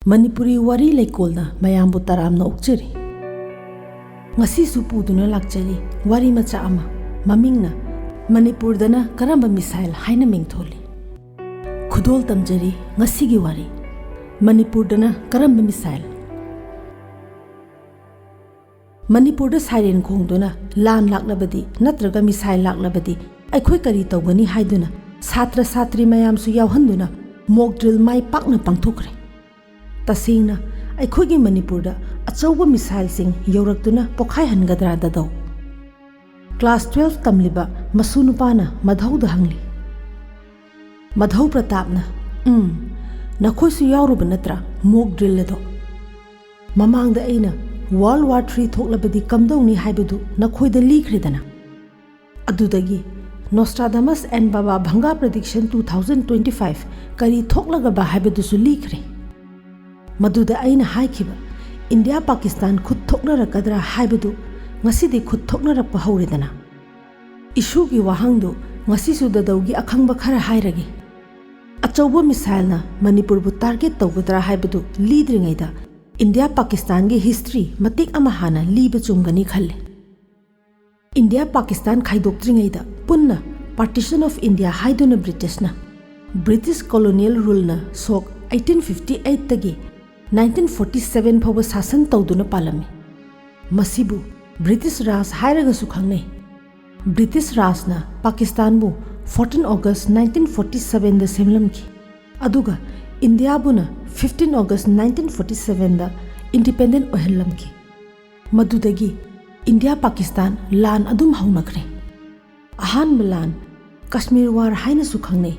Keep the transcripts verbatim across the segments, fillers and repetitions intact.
ꯃꯅꯤꯄꯨꯔꯤ ꯋꯥꯔꯤ ꯂꯩꯀꯣꯜꯅ ꯃꯌꯥꯝꯕꯨ ꯇꯔꯥꯝꯅ ꯑꯣꯛꯆꯔꯤ꯫ ꯉꯁꯤꯁꯨ ꯄꯨꯗꯨꯅ ꯂꯥꯛꯆꯔꯤ ꯋꯥꯔꯤ ꯃꯆꯥ ꯑꯃ, ꯃꯃꯤꯡꯅ "ꯃꯅꯤꯄꯨꯔꯗꯅ ꯀꯔꯝꯕ ꯃꯤꯁꯥꯏꯜ" ꯍꯥꯏꯅ ꯃꯤꯡꯊꯣꯜꯂꯤ꯫ ꯈꯨꯗꯣꯜ ꯇꯝꯖꯔꯤ ꯉꯁꯤꯒꯤ ꯋꯥꯔꯤ, "ꯃꯅꯤꯄꯨꯔꯗꯅ ꯀꯔꯝꯕ ꯃꯤꯁꯥꯏꯜ?" ꯃꯅꯤꯄꯨꯔꯗ ꯁꯥꯏꯔꯦꯟ ꯈꯣꯡꯗꯨꯅ ꯂꯥꯟ ꯂꯥꯛꯂꯕꯗꯤ ꯅꯠꯇ꯭ꯔꯒ ꯃꯤꯁꯥꯏꯜ ꯂꯥꯛꯂꯕꯗꯤ ꯑꯩꯈꯣꯏ ꯀꯔꯤ ꯇꯧꯒꯅꯤ ꯍꯥꯏꯗꯨꯅ ꯁꯥꯇ꯭ꯔ ꯁꯥꯇ꯭ꯔꯤ ꯃꯌꯥꯝꯁꯨ ꯌꯥꯎꯍꯟꯗꯨꯅ mock drill ꯃꯥꯏ ꯄꯥꯛꯅ ꯄꯥꯡꯊꯣꯛꯈ꯭ꯔꯦ꯫ ꯇꯁꯦꯡꯅ ꯑꯩꯈꯣꯏꯒꯤ ꯃꯅꯤꯄꯨꯔꯗ ꯑꯆꯧꯕ ꯃꯤꯁꯥꯏꯜꯁꯤꯡ ꯌꯧꯔꯛꯇꯨꯅ ꯄꯣꯈꯥꯏꯍꯟꯒꯗ꯭ꯔꯥ ꯗꯗꯧ? Class twelve ꯇꯝꯂꯤꯕ ꯃꯁꯨ ꯅꯨꯄꯥꯅ ꯃꯙꯧꯗ ꯍꯪꯂꯤ, "ꯃꯙꯧ ꯄ꯭ꯔꯇꯥꯞꯅ, ꯎꯝ, ꯅꯈꯣꯏꯁꯨ ꯌꯥꯎꯔꯨꯕ ꯅꯠꯇ꯭ꯔꯥ mock drill ꯑꯗꯣ? ꯃꯃꯥꯡꯗ ꯑꯩꯅ World War Three ꯊꯣꯛꯂꯕꯗꯤ ꯀꯝꯗꯧꯅꯤ ꯍꯥꯏꯕꯗꯨ ꯅꯈꯣꯏꯗ ꯂꯤꯈ꯭ꯔꯦꯗꯅ꯫ ꯑꯗꯨꯗꯒꯤ Nostradamus and Baba Bhanga prediction two thousand twenty five ꯀꯔꯤ ꯊꯣꯛꯂꯒꯕ ꯍꯥꯏꯕꯗꯨꯁꯨ ꯂꯤꯈ꯭ꯔꯦ꯫ ꯃꯗꯨꯗ ꯑꯩꯅ ꯍꯥꯏꯈꯤꯕ ꯏꯟꯗꯤꯌꯥ ꯄꯥꯀꯤꯁꯇꯥꯟ ꯈꯨꯠ ꯊꯣꯛꯅꯔꯛꯀꯗ꯭ꯔꯥ ꯍꯥꯏꯕꯗꯨ ꯉꯁꯤꯗꯤ ꯈꯨꯠ ꯊꯣꯛꯅꯔꯛꯄ ꯍꯧꯔꯦꯗꯅ꯫ Issue ꯒꯤ ꯋꯥꯍꯪꯗꯨ ꯉꯁꯤꯁꯨ ꯗꯗꯧꯒꯤ ꯑꯈꯪꯕ ꯈꯔ ꯍꯥꯏꯔꯒꯦ꯫ ꯑꯆꯧꯕ ꯃꯤꯁꯥꯏꯜꯅ ꯃꯅꯤꯄꯨꯔꯕꯨ target ꯇꯧꯒꯗ꯭ꯔꯥ ꯍꯥꯏꯕꯗꯨ ꯂꯤꯗ꯭ꯔꯤꯉꯩꯗ ꯏꯟꯗꯤꯌꯥ ꯄꯥꯀꯤꯁꯇꯥꯟꯒꯤ history ꯃꯇꯦꯛ ꯑꯃ ꯍꯥꯟꯅ ꯂꯤꯕ ꯆꯨꯝꯒꯅꯤ ꯈꯜꯂꯤ꯫ ꯏꯟꯗꯤꯌꯥ ꯄꯥꯀꯤꯁꯇꯥꯟ ꯈꯥꯏꯗꯣꯛꯇ꯭ꯔꯤꯉꯩꯗ ꯄꯨꯟꯅ Partition of India ꯍꯥꯏꯗꯨꯅ ꯕ꯭ꯔꯤꯇꯤꯁꯅ, British colonial rule ꯅ ꯁꯣꯛ eighteen fifty eight ꯇꯒꯤ nineteen forty seven ꯐꯥꯎꯕ ꯁꯥꯁꯟ ꯇꯧꯗꯨꯅ ꯄꯥꯜꯂꯝꯃꯤ꯫ ꯃꯁꯤꯕꯨ ꯕ꯭ꯔꯤꯇꯤꯁ ꯔꯥꯖ ꯍꯥꯏꯔꯒꯁꯨ ꯈꯪꯅꯩ꯫ ꯕ꯭ꯔꯤꯇꯤꯁ ꯔꯥꯖꯅ ꯄꯥꯀꯤꯁꯇꯥꯟꯕꯨ fourteen August nineteen forty seven ꯗ ꯁꯦꯝꯂꯝꯈꯤ, ꯑꯗꯨꯒ ꯏꯟꯗꯤꯌꯥꯕꯨꯅ fifteen August nineteen forty seven ꯗ independent ꯑꯣꯏꯍꯜꯂꯝꯈꯤ꯫ ꯃꯗꯨꯗꯒꯤ ꯏꯟꯗꯤꯌꯥ ꯄꯥꯀꯤꯁꯇꯥꯟ ꯂꯥꯟ ꯑꯗꯨꯝ ꯍꯧꯅꯈ꯭ꯔꯦ꯫ ꯑꯍꯥꯟꯕ ꯂꯥꯟ, ꯀꯁꯃꯤꯔ ꯋꯥꯔ ꯍꯥꯏꯅꯁꯨ ꯈꯪꯅꯩ,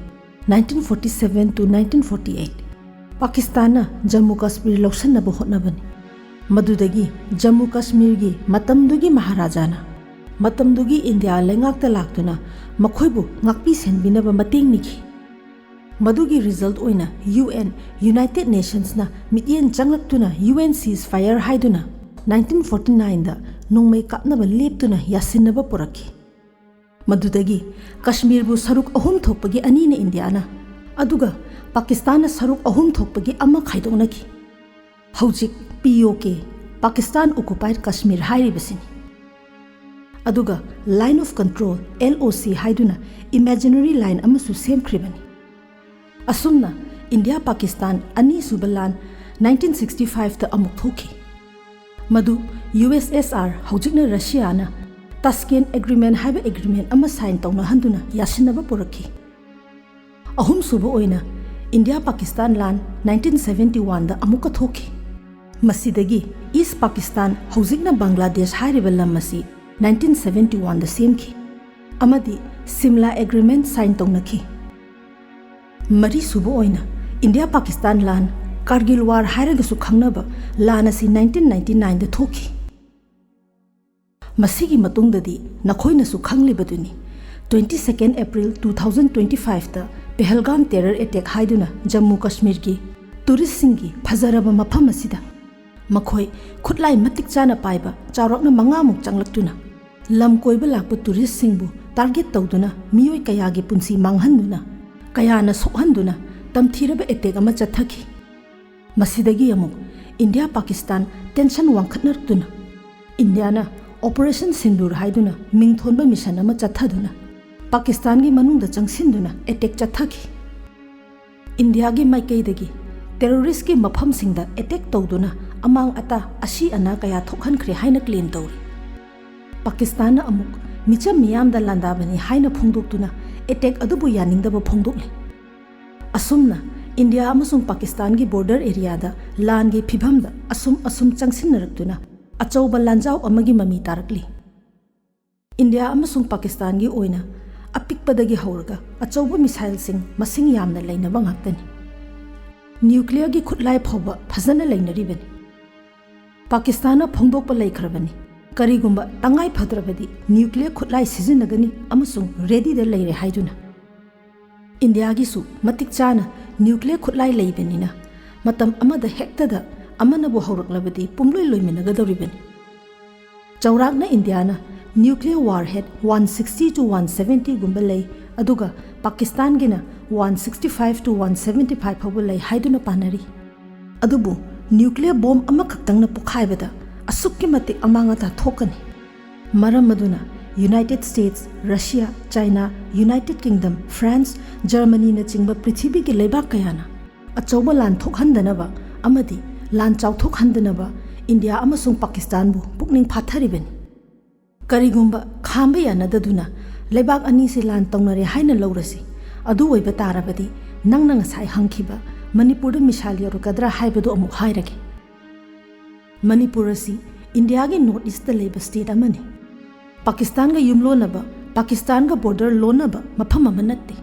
nineteen forty seven to nineteen forty eight, ꯄꯥꯀꯤꯁꯇꯥꯟꯅ Jammu Kashmir ꯂꯧꯁꯤꯟꯅꯕ ꯍꯣꯠꯅꯕꯅꯤ꯫ ꯃꯗꯨꯗꯒꯤ ꯖꯝꯃꯨ ꯀꯁꯃꯤꯔꯒꯤ ꯃꯇꯝꯗꯨꯒꯤ ꯃꯍꯥꯔꯥꯖꯥꯅ ꯃꯇꯝꯗꯨꯒꯤ ꯏꯟꯗꯤꯌꯥ ꯂꯩꯉꯥꯛꯇ ꯂꯥꯛꯇꯨꯅ ꯃꯈꯣꯏꯕꯨ ꯉꯥꯛꯄꯤ ꯁꯦꯟꯕꯤꯅꯕ ꯃꯇꯦꯡ ꯅꯤꯈꯤ꯫ ꯃꯗꯨꯒꯤ result ꯑꯣꯏꯅ U N, United Nations ꯅ ꯃꯤꯠꯌꯦꯡ ꯆꯪꯂꯛꯇꯨꯅ U N ceasefire ꯍꯥꯏꯗꯨꯅ nineteen forty nine ꯗ ꯅꯣꯡꯃꯩ ꯀꯥꯞꯅꯕ ꯂꯦꯞꯇꯨꯅ ꯌꯥꯁꯤꯟꯅꯕ ꯄꯨꯔꯛꯈꯤ꯫ ꯃꯗꯨꯗꯒꯤ ꯀꯁꯃꯤꯔꯕꯨ ꯁꯔꯨꯛ ꯑꯍꯨꯝ ꯊꯣꯛꯄꯒꯤ ꯑꯅꯤꯅ ꯏꯟꯗꯤꯌꯥꯅ, ꯑꯗꯨꯒ ꯄꯥꯀꯤꯁꯇꯥꯟꯅ ꯁꯔꯨꯛ ꯑꯍꯨꯝ ꯊꯣꯛꯄꯒꯤ ꯑꯃ ꯈꯥꯏꯗꯣꯛꯅꯈꯤ꯫ ꯍꯧꯖꯤꯛ P O K, Pakistan Occupied Kashmir ꯍꯥꯏꯔꯤꯕꯁꯤꯅꯤ꯫ ꯑꯗꯨꯒ Line of Control, L O C ꯍꯥꯏꯗꯨꯅ imaginary line ꯑꯃꯁꯨ ꯁꯦꯝꯈ꯭ꯔꯤꯕꯅꯤ꯫ ꯑꯁꯨꯝꯅ ꯏꯟꯗꯤꯌꯥ ꯄꯥꯀꯤꯁꯇꯥꯟ ꯑꯅꯤꯁꯨꯕ ꯂꯥꯟ nineteen sixty five ꯇ ꯑꯃꯨꯛ ꯊꯣꯛꯈꯤ꯫ ꯃꯗꯨ U S S R, ꯍꯧꯖꯤꯛꯅ ꯔꯁꯤꯌꯥꯅ, Tashkent Agreement ꯍꯥꯏꯕ agreement ꯑꯃ sign ꯇꯧꯅꯍꯟꯗꯨꯅ ꯌꯥꯁꯤꯟꯅꯕ ꯄꯨꯔꯛꯈꯤ꯫ ꯑꯍꯨꯝꯁꯨꯕ ꯑꯣꯏꯅ ꯏꯟꯗꯤꯌꯥ ꯄꯥꯀꯤꯁꯇꯥꯟ ꯂꯥꯟ nineteen seventy one ꯗ ꯑꯃꯨꯛꯀ ꯊꯣꯛꯈꯤ꯫ ꯃꯁꯤꯗꯒꯤ East Pakistan, ꯍꯧꯖꯤꯛꯅ ꯕꯪꯒ꯭ꯂꯥꯗꯦꯁ ꯍꯥꯏꯔꯤꯕ ꯂꯝ ꯑꯁꯤ nineteen seventy one ꯗ ꯁꯦꯝꯈꯤ ꯑꯃꯗꯤ Simla Agreement sign ꯇꯧꯅꯈꯤ꯫ ꯃꯔꯤꯁꯨꯕ ꯑꯣꯏꯅ ꯏꯟꯗꯤꯌꯥ ꯄꯥꯀꯤꯁꯇꯥꯟ ꯂꯥꯟ, Kargil War ꯍꯥꯏꯔꯒꯁꯨ ꯈꯪꯅꯕ ꯂꯥꯟ ꯑꯁꯤ nineteen ninety nine ꯗ ꯊꯣꯛꯈꯤ꯫ ꯃꯁꯤꯒꯤ ꯃꯇꯨꯡꯗꯗꯤ ꯅꯈꯣꯏꯅꯁꯨ ꯈꯪꯂꯤꯕꯗꯨꯅꯤ, twenty second April two thousand twenty five ꯇ ꯄꯦꯍꯜꯒꯥꯝ terror attack ꯍꯥꯏꯗꯨꯅ ꯖꯝꯃꯨ ꯀꯥꯁꯃꯤꯔꯒꯤ tourist ꯁꯤꯡꯒꯤ ꯐꯖꯔꯕ ꯃꯐꯝ ꯑꯁꯤꯗ ꯃꯈꯣꯏ ꯈꯨꯠꯂꯥꯏ ꯃꯇꯤꯛ ꯆꯥꯅ ꯄꯥꯏꯕ ꯆꯥꯎꯔꯥꯛꯅ ꯃꯉꯥꯃꯨꯛ ꯆꯪꯂꯛꯇꯨꯅ ꯂꯝ ꯀꯣꯏꯕ ꯂꯥꯛꯄ tourist ꯁꯤꯡꯕꯨ target ꯇꯧꯗꯨꯅ ꯃꯤꯑꯣꯏ ꯀꯌꯥꯒꯤ ꯄꯨꯟꯁꯤ ꯃꯥꯡꯍꯟꯗꯨꯅ, ꯀꯌꯥꯅ ꯁꯣꯛꯍꯟꯗꯨꯅ ꯇꯝꯊꯤꯔꯕ attack ꯑꯃ ꯆꯠꯊꯈꯤ꯫ ꯃꯁꯤꯗꯒꯤ ꯑꯃꯨꯛ ꯏꯟꯗꯤꯌꯥ ꯄꯥꯀꯤꯁꯇꯥꯟ tension ꯋꯥꯡꯈꯠꯅꯔꯛꯇꯨꯅ ꯏꯟꯗꯤꯌꯥꯅ Operation Sindoor ꯍꯥꯏꯗꯨꯅ ꯃꯤꯡꯊꯣꯟꯕ mission ꯑꯃ ꯆꯠꯊꯗꯨꯅ ꯄꯥꯀꯤꯁꯇꯥꯟꯒꯤ ꯃꯅꯨꯡꯗ ꯆꯪꯁꯤꯟꯗꯨꯅ attack ꯆꯠꯊꯈꯤ꯫ ꯏꯟꯗꯤꯌꯥꯒꯤ ꯃꯥꯏꯀꯩꯗꯒꯤ terrorist ꯀꯤ ꯃꯐꯝꯁꯤꯡꯗ attack ꯇꯧꯗꯨꯅ ꯑꯃꯥꯡ ꯑꯇꯥ, ꯑꯁꯤ ꯑꯅꯥ ꯀꯌꯥ ꯊꯣꯛꯍꯟꯈ꯭ꯔꯦ ꯍꯥꯏꯅ claim ꯇꯧꯔꯤ꯫ ꯄꯥꯀꯤꯁꯇꯥꯟꯅ ꯑꯃꯨꯛ ꯃꯤꯆꯝ ꯃꯤꯌꯥꯝꯗ ꯂꯥꯟꯗꯥꯕꯅꯤ ꯍꯥꯏꯅ ꯐꯣꯡꯗꯣꯛꯇꯨꯅ attack ꯑꯗꯨꯕꯨ ꯌꯥꯅꯤꯡꯗꯕ ꯐꯣꯡꯗꯣꯛꯂꯤ꯫ ꯑꯁꯨꯝꯅ ꯏꯟꯗꯤꯌꯥ ꯑꯃꯁꯨꯡ ꯄꯥꯀꯤꯁꯇꯥꯟꯒꯤ border area ꯗ ꯂꯥꯟꯒꯤ ꯐꯤꯚꯝꯗ ꯑꯁꯨꯝ ꯑꯁꯨꯝ ꯆꯪꯁꯤꯟꯅꯔꯛꯇꯨꯅ ꯑꯆꯧꯕ ꯂꯥꯟꯖꯥꯎ ꯑꯃꯒꯤ ꯃꯃꯤ ꯇꯥꯔꯛꯂꯤ꯫ ꯏꯟꯗꯤꯌꯥ ꯑꯃꯁꯨꯡ ꯄꯥꯀꯤꯁꯇꯥꯟꯒꯤ ꯑꯣꯏꯅ ꯑꯄꯤꯛꯄꯗꯒꯤ ꯍꯧꯔꯒ ꯑꯆꯧꯕ missile ꯁꯤꯡ ꯃꯁꯤꯡ ꯌꯥꯝꯅ ꯂꯩꯅꯕ ꯉꯥꯛꯇꯅꯤ꯫ Nuclear ꯒꯤ ꯈꯨꯠꯂꯥꯏ ꯐꯥꯎꯕ ꯐꯖꯅ ꯂꯩꯅꯔꯤꯕꯅꯤ꯫ ꯄꯥꯀꯤꯁꯇꯥꯟꯅ ꯐꯣꯡꯗꯣꯛꯄ ꯂꯩꯈ꯭ꯔꯕꯅꯤ, ꯀꯔꯤꯒꯨꯝꯕ ꯇꯉꯥꯏ ꯐꯗ꯭ꯔꯕꯗꯤ nuclear ꯈꯨꯠꯂꯥꯏ ꯁꯤꯖꯤꯟꯅꯒꯅꯤ ꯑꯃꯁꯨꯡ ready ꯗ ꯂꯩꯔꯦ ꯍꯥꯏꯗꯨꯅ꯫ ꯏꯟꯗꯤꯌꯥꯒꯤꯁꯨ ꯃꯇꯤꯛ ꯆꯥꯅ nuclear ꯈꯨꯠꯂꯥꯏ ꯂꯩꯕꯅꯤꯅ ꯃꯇꯝ ꯑꯃꯗ ꯍꯦꯛꯇꯗ ꯑꯃꯅꯕꯨ ꯍꯧꯔꯛꯂꯕꯗꯤ ꯄꯨꯝꯂꯣꯏ ꯂꯣꯏꯃꯤꯟꯅꯒꯗꯧꯔꯤꯕꯅꯤ꯫ ꯆꯥꯎꯔꯥꯛꯅ ꯏꯟꯗꯤꯌꯥꯅ nuclear warhead one sixty to one seventy ꯒꯨꯝꯕ ꯂꯩ, ꯑꯗꯨꯒ ꯄꯥꯀꯤꯁꯇꯥꯟꯒꯤꯅ one sixty five to one seventy five ꯐꯥꯎꯕ ꯂꯩ ꯍꯥꯏꯗꯨꯅ ꯄꯥꯅꯔꯤ꯫ ꯑꯗꯨꯕꯨ ꯅ꯭ꯌꯨꯀ꯭ꯂꯤꯌꯔ ꯕꯣꯝ ꯑꯃꯈꯛꯇꯪꯅ ꯄꯣꯈꯥꯏꯕꯗ ꯑꯁꯨꯛꯀꯤ ꯃꯇꯤꯛ ꯑꯃꯥꯡ ꯑꯇꯥ ꯊꯣꯛꯀꯅꯤ꯫ ꯃꯔꯝ ꯑꯗꯨꯅ United States, Russia, China, United Kingdom, France, ꯖꯔꯃꯅꯤꯅꯆꯤꯡꯕ ꯄ꯭ꯔꯤꯊꯤꯕꯤꯒꯤ ꯂꯩꯕꯥꯛ ꯀꯌꯥꯅ ꯑꯆꯧꯕ ꯂꯥꯟ ꯊꯣꯛꯍꯟꯗꯅꯕ ꯑꯃꯗꯤ ꯂꯥꯟ ꯆꯥꯎꯊꯣꯛꯍꯟꯗꯅꯕ ꯏꯟꯗꯤꯌꯥ ꯑꯃꯁꯨꯡ ꯄꯥꯀꯤꯁꯇꯥꯟꯕꯨ ꯄꯨꯛꯅꯤꯡ ꯐꯥꯊꯔꯤꯕꯅꯤ꯫ ꯀꯔꯤꯒꯨꯝꯕ ꯈꯥꯝꯕ ꯌꯥꯅꯗꯗꯨꯅ ꯂꯩꯕꯥꯛ ꯑꯅꯤꯁꯤ ꯂꯥꯟ ꯇꯧꯅꯔꯦ ꯍꯥꯏꯅ ꯂꯧꯔꯁꯤ, ꯑꯗꯨ ꯑꯣꯏꯕ ꯇꯥꯔꯕꯗꯤ ꯅꯪꯅ ꯉꯁꯥꯏ ꯍꯪꯈꯤꯕ ꯃꯅꯤꯄꯨꯔꯗ ꯃꯤꯁꯥꯏꯜ ꯌꯧꯔꯛꯀꯗ꯭ꯔꯥ ꯍꯥꯏꯕꯗꯨ ꯑꯃꯨꯛ ꯍꯥꯏꯔꯒꯦ꯫ ꯃꯅꯤꯄꯨꯔ ꯑꯁꯤ ꯏꯟꯗꯤꯌꯥꯒꯤ ꯅꯣꯔꯠ ꯏꯁꯇ ꯂꯩꯕ ꯁ꯭ꯇꯦꯠ ꯑꯃꯅꯤ꯫ ꯄꯥꯀꯤꯁꯇꯥꯟꯒ ꯌꯨꯝꯂꯣꯟꯅꯕ, ꯄꯥꯀꯤꯁꯇꯥꯟꯒ ꯕꯣꯔꯗꯔ ꯂꯣꯟꯅꯕ ꯃꯐꯝ ꯑꯃ ꯅꯠꯇꯦ꯫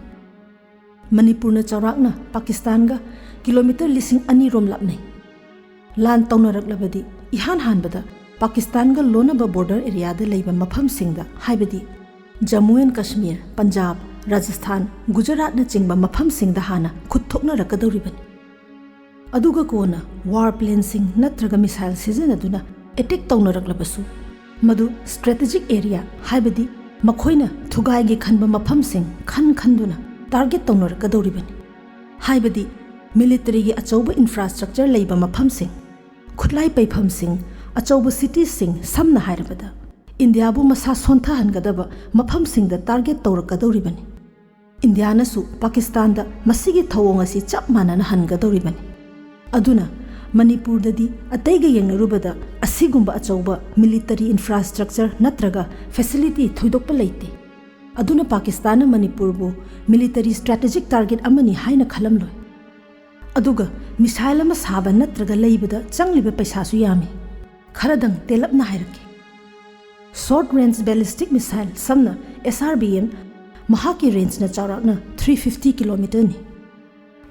ꯃꯅꯤꯄꯨꯔꯅ ꯆꯥꯎꯔꯥꯛꯅ ꯄꯥꯀꯤꯁꯇꯥꯟꯒ ꯀꯤꯂꯣꯃꯤꯇꯔ ꯂꯤꯁꯤꯡ ꯑꯅꯤ ꯔꯣꯝ ꯂꯥꯞꯅꯩ꯫ ꯂꯥꯟ ꯇꯧꯅꯔꯛꯂꯕꯗꯤ ꯏꯍꯥꯟ ꯍꯥꯟꯕꯗ ꯄꯥꯀꯤꯁꯇꯥꯟꯒ ꯂꯣꯟꯅꯕ ꯕꯣꯔꯗꯔ ꯑꯦꯔꯤꯌꯥꯗ ꯂꯩꯕ ꯃꯐꯝꯁꯤꯡꯗ, ꯍꯥꯏꯕꯗꯤ ꯖꯝꯃꯨ ꯑꯦꯟ ꯀꯥꯁꯃꯤꯔ, ꯄꯟꯖꯥꯕ, ꯔꯥꯖꯁꯊꯥꯟ, ꯒꯨꯖꯔꯥꯠꯅꯆꯤꯡꯕ ꯃꯐꯝꯁꯤꯡꯗ ꯍꯥꯟꯅ ꯈꯨꯠ ꯊꯣꯛꯅꯔꯛꯀꯗꯧꯔꯤꯕꯅꯤ꯫ ꯑꯗꯨꯒ ꯀꯣꯟꯅ ꯋꯥꯔ ꯄ꯭ꯂꯦꯟꯁꯤꯡ ꯅꯠꯇ꯭ꯔꯒ ꯃꯤꯁꯥꯏꯜ ꯁꯤꯖꯤꯟꯅꯗꯨꯅ ꯑꯦꯇꯦꯛ ꯇꯧꯅꯔꯛꯂꯕꯁꯨ, ꯃꯗꯨ ꯁ꯭ꯇ꯭ꯔꯦꯇꯦꯖꯤꯛ ꯑꯦꯔꯤꯌꯥ, ꯍꯥꯏꯕꯗꯤ ꯃꯈꯣꯏꯅ ꯊꯨꯒꯥꯏꯒꯦ ꯈꯟꯕ ꯃꯐꯝꯁꯤꯡ ꯈꯟ ꯈꯟꯗꯨꯅ ꯇꯥꯔꯒꯦꯠ ꯇꯧꯅꯔꯛꯀꯗꯧꯔꯤꯕꯅꯤ꯫ ꯍꯥꯏꯕꯗꯤ ꯃꯤꯂꯤꯇꯔꯤꯒꯤ ꯑꯆꯧꯕ ꯏꯟꯐ꯭ꯔꯥꯁ꯭ꯇ꯭ꯔꯛꯆꯔ ꯂꯩꯕ ꯃꯐꯝꯁꯤꯡ, ꯈꯨꯠꯂꯥꯏ ꯄꯩꯐꯝꯁꯤꯡ, ꯑꯆꯧꯕ ꯁꯤꯇꯤꯁꯤꯡ, ꯁꯝꯅ ꯍꯥꯏꯔꯕꯗ ꯏꯟꯗꯤꯌꯥꯕꯨ ꯃꯁꯥ ꯁꯣꯟꯊꯍꯟꯒꯗꯕ ꯃꯐꯝꯁꯤꯡꯗ ꯇꯥꯔꯒꯦꯠ ꯇꯧꯔꯛꯀꯗꯧꯔꯤꯕꯅꯤ꯫ ꯏꯟꯗꯤꯌꯥꯅꯁꯨ ꯄꯥꯀꯤꯁꯇꯥꯟꯗ ꯃꯁꯤꯒꯤ ꯊꯧꯑꯣꯡ ꯑꯁꯤ ꯆꯞ ꯃꯥꯟꯅꯅ ꯍꯟꯒꯗꯧꯔꯤꯕꯅꯤ꯫ ꯑꯗꯨꯅ ꯃꯅꯤꯄꯨꯔꯗꯗꯤ ꯑꯇꯩꯒ ꯌꯦꯡꯅꯔꯨꯕꯗ ꯑꯁꯤꯒꯨꯝꯕ ꯑꯆꯧꯕ ꯃꯤꯂꯤꯇꯔꯤ ꯏꯟꯐ꯭ꯔꯥꯁ꯭ꯇ꯭ꯔꯛꯆꯔ ꯅꯠꯇ꯭ꯔꯒ ꯐꯦꯁꯤꯂꯤꯇꯤ ꯊꯣꯏꯗꯣꯛꯄ ꯂꯩꯇꯦ꯫ ꯑꯗꯨꯅ ꯄꯥꯀꯤꯁꯇꯥꯟꯅ ꯃꯅꯤꯄꯨꯔꯕꯨ ꯃꯤꯂꯤꯇꯔꯤ ꯁ꯭ꯇ꯭ꯔꯦꯇꯦꯖꯤꯛ ꯇꯥꯔꯒꯦꯠ ꯑꯃꯅꯤ ꯍꯥꯏꯅ ꯈꯜꯂꯝꯂꯣꯏ꯫ ꯑꯗꯨꯒ ꯃꯤꯁꯥꯏꯜ ꯑꯃ ꯁꯥꯕ ꯅꯠꯇ꯭ꯔꯒ ꯂꯩꯕꯗ ꯆꯪꯂꯤꯕ ꯄꯩꯁꯥꯁꯨ ꯌꯥꯝꯃꯤ꯫ ꯈꯔꯗꯪ ꯇꯦꯜꯂꯞꯅ ꯍꯥꯏꯔꯛꯀꯦ꯫ ꯁꯣꯔꯠ ꯔꯦꯟꯖ ꯕꯦꯂꯤꯁꯇꯤꯛ ꯃꯤꯁꯥꯏꯜ, ꯁꯝꯅ ꯑꯦꯁ ꯑꯥꯔ ꯕꯤ ꯑꯦꯝ, ꯃꯍꯥꯛꯀꯤ ꯔꯦꯟꯖꯅ ꯆꯥꯎꯔꯥꯛꯅ ꯊ꯭ꯔꯤ ꯐꯤꯐꯇꯤ ꯀꯤꯂꯣꯃꯤꯇꯔꯅꯤ꯫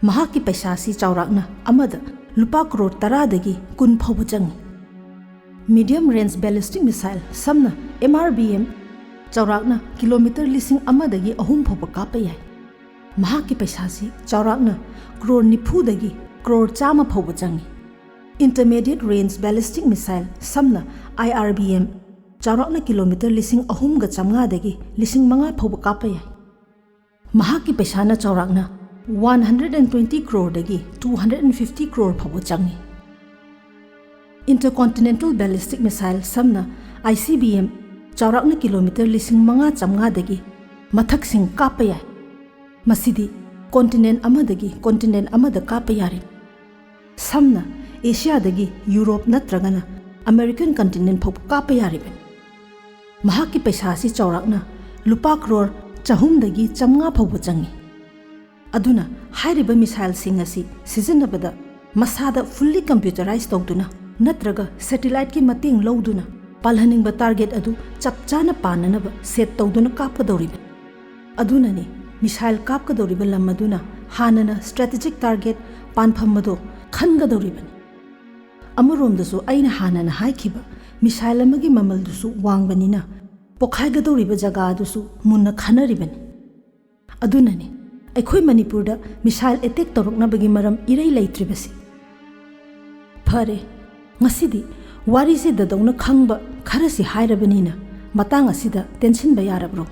ꯃꯍꯥꯛꯀꯤ ꯄꯩꯁꯥꯁꯤ ꯆꯥꯎꯔꯥꯛꯅ ꯑꯃꯗ ꯂꯨꯄꯥ ꯀ꯭ꯔꯣꯔ ꯇꯔꯥꯗꯒꯤ ꯀꯨꯟ ꯐꯥꯎꯕ ꯆꯪꯏ꯫ ꯃꯤꯗꯤꯌꯝ ꯔꯦꯟꯖ ꯕꯦꯂꯤꯁꯇꯤꯛ ꯃꯤꯁꯥꯏꯜ, ꯁꯝꯅ ꯑꯦꯝ ꯑꯥꯔ ꯕꯤ ꯑꯦꯝ, ꯆꯥꯎꯔꯥꯛꯅ ꯀꯤꯂꯣꯃꯤꯇꯔ ꯂꯤꯁꯤꯡ ꯑꯃꯗꯒꯤ ꯑꯍꯨꯝ ꯐꯥꯎꯕ ꯀꯥꯞꯄ ꯌꯥꯏ꯫ ꯃꯍꯥꯛꯀꯤ ꯄꯩꯁꯥꯁꯤ ꯆꯥꯎꯔꯥꯛꯅ ꯀ꯭ꯔꯣꯔ ꯅꯤꯐꯨꯗꯒꯤ ꯀ꯭ꯔꯣꯔ ꯆꯥꯝꯃ ꯐꯥꯎꯕ ꯆꯪꯏ꯫ ꯏꯟꯇꯔꯃꯦꯗꯤꯌꯦꯠ ꯔꯦꯟꯖ ꯕꯦꯂꯤꯁꯇꯤꯛ ꯃꯤꯁꯥꯏꯜ, ꯁꯝꯅ ꯑꯥꯏ ꯑꯥꯔ ꯕꯤ ꯑꯦꯝ, ꯆꯥꯎꯔꯥꯛꯅ ꯀꯤꯂꯣꯃꯤꯇꯔ ꯂꯤꯁꯤꯡ ꯑꯍꯨꯝꯒ ꯆꯥꯝꯃꯉꯥꯗꯒꯤ ꯂꯤꯁꯤꯡ ꯃꯉꯥ ꯐꯥꯎꯕ ꯀꯥꯞꯄ ꯌꯥꯏ꯫ ꯃꯍꯥꯛꯀꯤ ꯄꯩꯁꯥꯅ ꯆꯥꯎꯔꯥꯛꯅ ꯋꯥꯟ ꯍꯟꯗ꯭ꯔꯦꯠ ꯑꯦꯟ ꯇ꯭ꯋꯦꯟꯇꯤ ꯀ꯭ꯔꯣꯔꯗꯒꯤ two hundred and fifty crore ꯐꯥꯎꯕ ꯆꯪꯏ꯫ Intercontinental Ballistic Missile, ꯁꯝꯅ ICBM, ꯆꯥꯎꯔꯥꯛꯅ ꯀꯤꯂꯣꯃꯤꯇꯔ ꯂꯤꯁꯤꯡ ꯃꯉꯥ ꯆꯥꯝꯃꯉꯥꯗꯒꯤ ꯃꯊꯛꯁꯤꯡ ꯀꯥꯞꯄ ꯌꯥꯏ꯫ ꯃꯁꯤꯗꯤ continent ꯑꯃꯗꯒꯤ continent ꯑꯃꯗ ꯀꯥꯞꯄ ꯌꯥꯔꯤ꯫ ꯁꯝꯅ ꯑꯦꯁꯤꯌꯥꯗꯒꯤ ꯌꯨꯔꯣꯞ ꯅꯠꯇ꯭ꯔꯒꯅ American continent ꯐꯥꯎꯕ ꯀꯥꯞꯄ ꯌꯥꯔꯤꯕꯅꯤ꯫ ꯃꯍꯥꯛꯀꯤ ꯄꯩꯁꯥ ꯑꯁꯤ ꯆꯥꯎꯔꯥꯛꯅ ꯂꯨꯄꯥ ꯀ꯭ꯔꯣꯔ ꯆꯍꯨꯝꯗꯒꯤ ꯆꯥꯝꯃꯉꯥ ꯐꯥꯎꯕ ꯆꯪꯏ꯫ ꯑꯗꯨꯅ ꯍꯥꯏꯔꯤꯕ missileꯁꯤꯡ ꯑꯁꯤ ꯁꯤꯖꯤꯟꯅꯕꯗ ꯃꯁꯥꯗ fully computerize ꯇꯧꯗꯨꯅ ꯅꯠꯇ꯭ꯔꯒ satelliteꯀꯤ ꯃꯇꯦꯡ ꯂꯧꯗꯨꯅ ꯄꯥꯜꯍꯟꯅꯤꯡꯕ target ꯑꯗꯨ ꯆꯞ ꯆꯥꯅ ꯄꯥꯟꯅꯅꯕ set ꯇꯧꯗꯨꯅ ꯀꯥꯞꯀꯗꯧꯔꯤꯕꯅꯤ꯫ ꯑꯗꯨꯅꯅꯤ missile ꯀꯥꯞꯀꯗꯧꯔꯤꯕ ꯂꯝ ꯑꯗꯨꯅ ꯍꯥꯟꯅꯅ strategic target ꯄꯥꯟꯐꯝ ꯑꯗꯨ ꯈꯟꯒꯗꯧꯔꯤꯕꯅꯤ꯫ ꯑꯃꯔꯣꯝꯗꯁꯨ ꯑꯩꯅ ꯍꯥꯟꯅꯅ ꯍꯥꯏꯈꯤꯕ missile ꯑꯃꯒꯤ ꯃꯃꯜꯗꯨꯁꯨ ꯋꯥꯡꯕꯅꯤꯅ ꯄꯣꯈꯥꯏꯒꯗꯧꯔꯤꯕ ꯖꯒꯥ ꯑꯗꯨꯁꯨ ꯃꯨꯟꯅ ꯈꯟꯅꯔꯤꯕꯅꯤ꯫ ꯑꯗꯨꯅꯅꯤ ꯑꯩꯈꯣꯏ ꯃꯅꯤꯄꯨꯔꯗ missile attack ꯇꯧꯔꯛꯅꯕꯒꯤ ꯃꯔꯝ ꯏꯔꯩ ꯂꯩꯇ꯭ꯔꯤꯕꯁꯤ꯫ ꯐꯔꯦ, ꯉꯁꯤꯗꯤ ꯋꯥꯔꯤꯁꯦ ꯗꯗꯧꯅ ꯈꯪꯕ ꯈꯔꯁꯤ ꯍꯥꯏꯔꯕꯅꯤꯅ ꯃꯇꯥꯡ ꯑꯁꯤꯗ ꯇꯦꯟꯁꯤꯟꯕ ꯌꯥꯔꯕ꯭ꯔꯣ?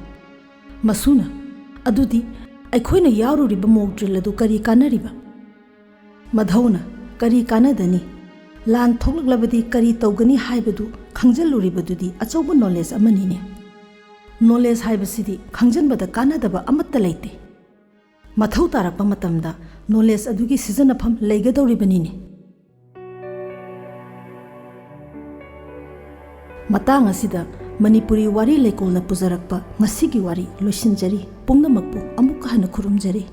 ꯃꯁꯨꯅ, ꯑꯗꯨꯗꯤ ꯑꯩꯈꯣꯏꯅ ꯌꯥꯎꯔꯨꯔꯤꯕ mock drill ꯑꯗꯨ ꯀꯔꯤ ꯀꯥꯟꯅꯔꯤꯕ? ꯃꯙꯧꯅ, ꯀꯔꯤ ꯀꯥꯟꯅꯗꯅꯤ? ꯂꯥꯟ ꯊꯣꯛꯂꯛꯂꯕꯗꯤ ꯀꯔꯤ ꯇꯧꯒꯅꯤ ꯍꯥꯏꯕꯗꯨ ꯈꯪꯖꯤꯜꯂꯨꯔꯤꯕꯗꯨꯗꯤ ꯑꯆꯧꯕ knowledge ꯑꯃꯅꯤꯅꯦ꯫ Knowledge ꯍꯥꯏꯕꯁꯤꯗꯤ ꯈꯪꯖꯤꯟꯕꯗ ꯀꯥꯟꯅꯗꯕ ꯑꯃꯠꯇ ꯂꯩꯇꯦ꯫ ꯃꯊꯧ ꯇꯥꯔꯛꯄ ꯃꯇꯝꯗ knowledge ꯑꯗꯨꯒꯤ ꯁꯤꯖꯤꯟꯅꯐꯝ ꯂꯩꯒꯗꯧꯔꯤꯕꯅꯤꯅꯦ꯫ ꯃꯇꯥꯡ ꯑꯁꯤꯗ ꯃꯅꯤꯄꯨꯔꯤ ꯋꯥꯔꯤ ꯂꯩꯀꯣꯜꯅ ꯄꯨꯖꯔꯛꯄ ꯉꯁꯤꯒꯤ ꯋꯥꯔꯤ ꯂꯣꯏꯁꯤꯟꯖꯔꯤ꯫ ꯄꯨꯝꯅꯃꯛꯄꯨ ꯑꯃꯨꯛꯀ ꯍꯟꯅ ꯈꯨꯔꯨꯝꯖꯔꯤ꯫